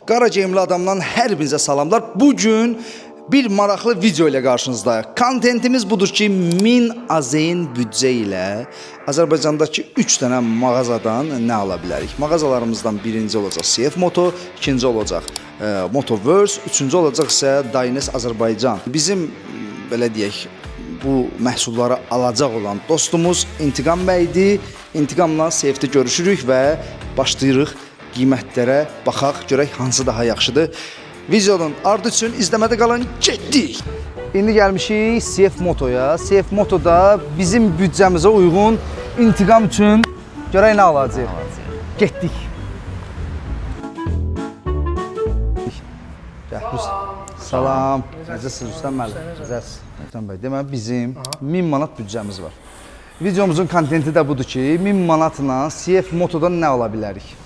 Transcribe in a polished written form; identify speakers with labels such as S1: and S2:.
S1: Qara geyimli adamdan hər birinizə salamlar. Bu gün bir maraqlı video ilə qarşınızdayıq. Kontentimiz budur ki, 1000 azeyin büdcə ilə Azərbaycandakı 3 dənə mağazadan nə ala bilərik? Mağazalarımızdan birinci olacaq CF Moto, ikinci olacaq Motoverse, üçüncü olacaq isə Dynes Azərbaycan. Bizim belə deyək, bu məhsulları alacaq olan dostumuz İntiqam bəydir. İntiqamla seyfdə görüşürük və başlayırıq qiymətlərə baxaq, görək hansı daha yaxşıdır. Videonun ardı üçün izləmədə qalın, getdik. İndi gəlmişik CF Motoya. CF Motoda bizim büdcəmizə uyğun İntiqam üçün görək nə alacağıq. Getdik. Gəl, Salam. Necəsiniz Rüstəm müəllim? Necəsiniz? Rüstəm bəy, deməli bizim 1000 manat büdcəmiz var. Videomuzun kontenti də budur ki, 1000 manatla CF Motodan nə ala bilərik?